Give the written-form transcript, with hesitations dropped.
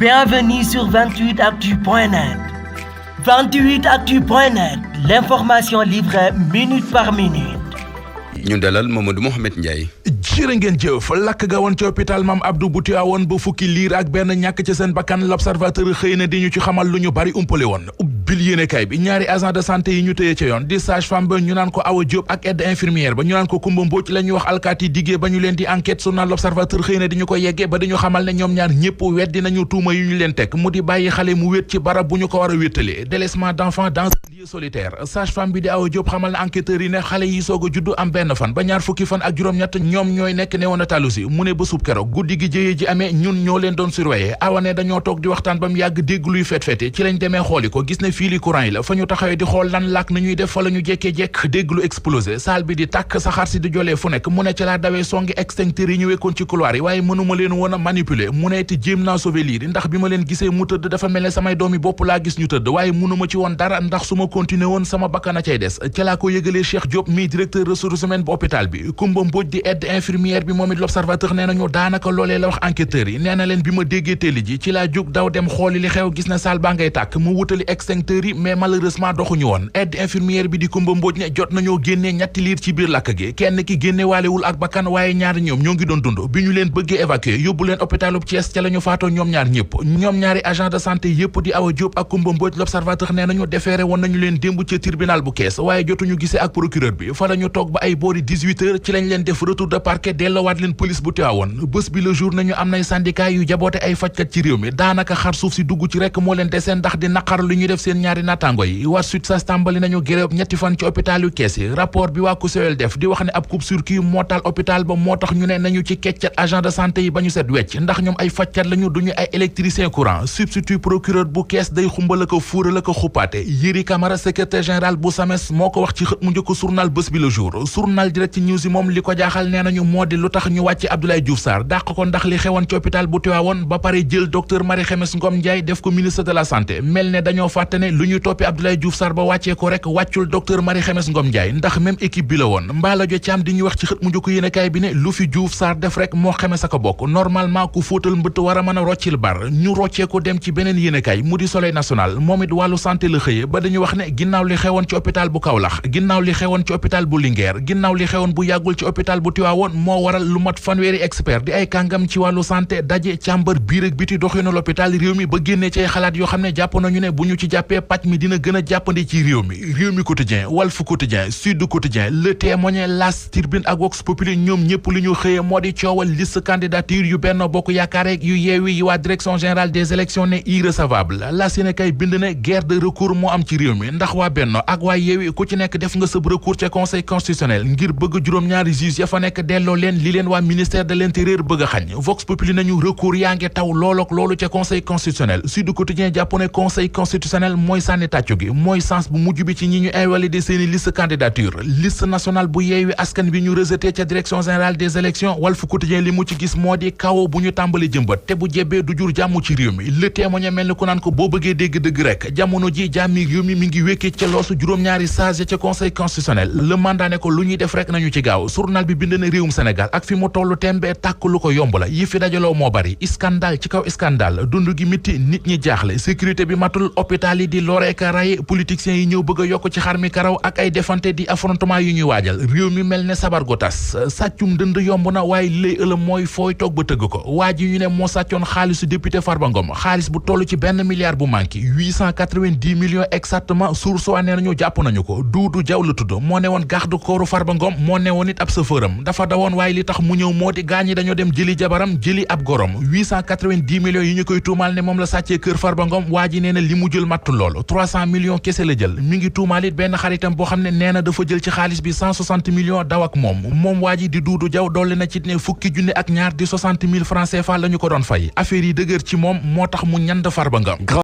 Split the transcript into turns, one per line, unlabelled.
Bienvenue sur 28actu.net. 28actu.net, l'information livrée minute par minute.
ñu dalal Mamadou Mouhamed Ndiaye.
jërë ngeen jëf lakk ga woon ci hôpital Mame Abdou bu Tivaouane ba fukki liir ak benn ñàkk ci seen bakkan l'observateur xëy na di ñu ci xamal lu ñu bari umpale woon ubbil yéenekaay bi ñaari agent de santé yi ñu tëye ca yoon di sage-femme ba ñu naan ko Awa Diop ak aide infirmière ba ñu naan ko Kumba Mbóoj la ñuy wax alkaati diggee ba ñu leen di enquête journal l'observateur xëy na di ñu ko yeggee ba dañu xamal ne ñoom ñaar ñëpp weddi nañu tuuma yu ñu leen teg mu di bàyyi xale mu wét ci barab bu ñu ko war a wéttalee délaissement d'enfant dans un lieu solitaire sage-femme bi di Awa Diop xamal na enquêteurs yi ne xale yi soog a juddu am benn fan ba ñaar fukki fan ak juróom-ñett ñoom ñooy nekk néonatologie mu ne bésub keroog guddi gi jëyee ji amee ñun ñoo leen doon surveiller awa ne dañoo toog di waxtaan ba mu yàgg dégg luy fet-fete ci lañ demee xooli ko gis ne fili courant yi la fa ñu taxawee di xool lan laak na ñuy def fa la ñu jekkee-jekk dégg lu explosé salle bi di tàkk saxaar si di jolee fu nekk mu ne ci laa dawee songi extincteur yi ñu wekkoon ci couloir yi waaye mënuma leen woon a manipuler mu ne te jéem naa sauver liir ndax bi ma leen gisee mu tëdd dafa mel ne samay doomi bopp laa gis ñu tëdd waaye mënuma ci woon dara ndax su ma continuer woon sama bakkana cay des ci laa ko yëgalee Cheikh Diop mi directeur ressources humaines bu hôpital bi Kumba Mbóoj di aide infirmière bi moom it l'observateur nee nañu daanaka loolee la wax enquêteurs yi nee na leen bi ma déggee téeli ji ci laa jóg daw dem xooli li xew gis na salle baa ngay tàkk mu wutali extincteurs yi mais malheureusement doxuñu woon aide infirmière bi di Kumba Mbóoj ne jot nañoo génnee ñetti liir ci biir lakk gi kenn ki génne waalewul ak bakkan waaye ñaari ñoom ñoo ngi doon dund bi ñu leen bëggee évacuer yóbbu leen hôpitalub Thiès ca la ñu faatoo ñoom ñaar ñëpp ñoom ñaari agent de santé yëpp di Awa Diop ak Kumba Mbóoj l'observateur nee nañu déféré woon nañu leen démb ca tribunal bu Kees waaye jotuñu gisee ak procureur bi fa la ñu toog ba ay boori 18 heures ci lañ leen def retour de parquet delloowaat leen police bu Tivaouane bés bi le jour nañu am nay syndicat yu jaboote ay fajkat ci réew mi daanaka xar suuf si dugg ci rekk moo leen deseen ndax di naqar lu ñuy def seen ñaari nattaango yi waa sud sa tàmbali nañu gréew ñetti fan ci hôpital yu Kees yi rapport bi waa COSEOL def di wax ne ab coupe-circuit moo taal hôpital ba moo tax ñu ne nañu ci keccat agent de santé yi ba ñu set wecc ndax ñoom ay fajkat lañu duñu ay électricien courant substitut procureur bu Kees day xumbala ko fuural ko xuppaate Yéri Camara secrétaire général bu SAMES moo ko wax ci xët mu njëkk journal bés bi le jour journal Direct News yi moom li ko jaaxal nee nañu moo di lu tax ñu wàcce Abdoulaye Diouf Sarr dàq ko ndax li xewoon ci hôpital bu Tivaouane ba pare jël docteur Marie Khemesse Ngom Ndiaye def ko ministre de la santé mel ne dañoo fàtte ne lu ñu toppi Abdoulaye Diouf Sarr ba wàccee ko rek wàccul docteur Marie Khemesse Ngom Ndiaye ndax même équipe bi la woon Mbaalo Jo Caam di ñu wax ci xët mu njëkk yéenekaay bi ne lu fi Diouf Sarr def rek moo Khemesse ko bokk normalement ku fóotal mbëtt war a mën a roccil bar ñu roccee ko dem ci beneen yéenekaay mu di Soleil national moom it wàllu santé la xëye ba dañu wax ne ginnaaw li xewoon ci hôpital bu Kaolack ginnaaw li xewoon ci hôpital bu Linguère ginnaaw li xewoon bu yàggul ci hôpital bu Tivaouane moo waral lu mat fanweeri expert di ay kàngam ci wàllu santé daje càmbar biir ak biti doxinu l'hôpital réew mi ba génnee ci ay xalaat yoo xam ne jàpp nañu ne bu ñu ci jàppee pàcc mi dina gën a jàppandi ci réew mi quotidien Walf Quotidien Sud Quotidien Le Témoin L'As Tribune ak Vox Populi ñoom ñëpp li ñu xëyee moo di coowal liste candidature yu Benno Bokk Yaakaar ak yu Yewwi yi waa direction générale des élections ne irrecevable la Sénégal bind ne guerre de recours moo am ci réew mi ndax waa Benno ak waa Yewwi ku ci nekk def nga sëb recours ca conseil constitutionnel ngir bëgg juróom-ñaari juge ya fa nekk delloo leen li leen waa ministère de l'intérieur bëgg a xañ Vox Populi nañu recours yaa ngi taw loolook loolu ca conseil constitutionnel Sud Quotidien jàpp ne conseil constitutionnel mooy sànni tàccu gi mooy sens bu mujj bi ci ñi ñu invalider seeni liste candidature liste nationale bu Yewwi Askan Wi ñu rejeté ca direction générale des élections Walf Quotidien li mu ci gis moo di kawo bu ñu tàmbali jëmbat te bu jebbee du jur jàmm ci réew mi Le Témoin mel ni ku naan ko boo bëggee dégg dëgg rek jamono ji jàmmi réew mi ngi wékkee ca loosu juróom-ñaari sage ca conseil constitutionnel le mandat ne ko lu ñuy def rek nañu ci gaaw journal bi bind na réewum Sénégal ak fi mu tollu tembe tàkk lu ko yomb la yi fi dajaloo moo bari scandale ci kaw scandale dund gi mitti nit ñi jaaxle sécurité bi matul hôpital yi di loreeka ray politiciens yi ñëw bëgg a yokk ci xar mi karaw ak ay defante di affrontement yu ñuy waajal réew mi mel ne sabar gu tas sàccum dënd yomb na waaye li lay ëlëm mooy fooy toog ba tëgg ko waa ji ñu ne moo sàccoon xaalisu député Farba Ngom xaalis bu toll ci benn milliard bu manqué 890 millions exactement source waa nee nañu jàpp nañu ko Doudou Diaw la tudd moo ne woon garde corps Farba Ngom moo ne woon it ab chauffeuram dafa dawoon waaye li tax mu ñëw moo di gaañi dañoo dem jëli jabaram jëli ab gorom 890 millions yi ñu koy tuumaal ne moom la sàccee kër Farba Ngom waa ji nee na li mu jël mattu lool 300 millions kese la jël mi ngi tuumaal it benn xaritam boo xam ne nee na dafa jël ci xaalis bi 160 millions daw ak moom waa ji di Doudou Diaw dolli na ci ne fukki junni ak ñaar di 60 000 francs CFA la ñu ko doon fay affaire yi dëgër ci moom moo tax mu ñand Farba Ngom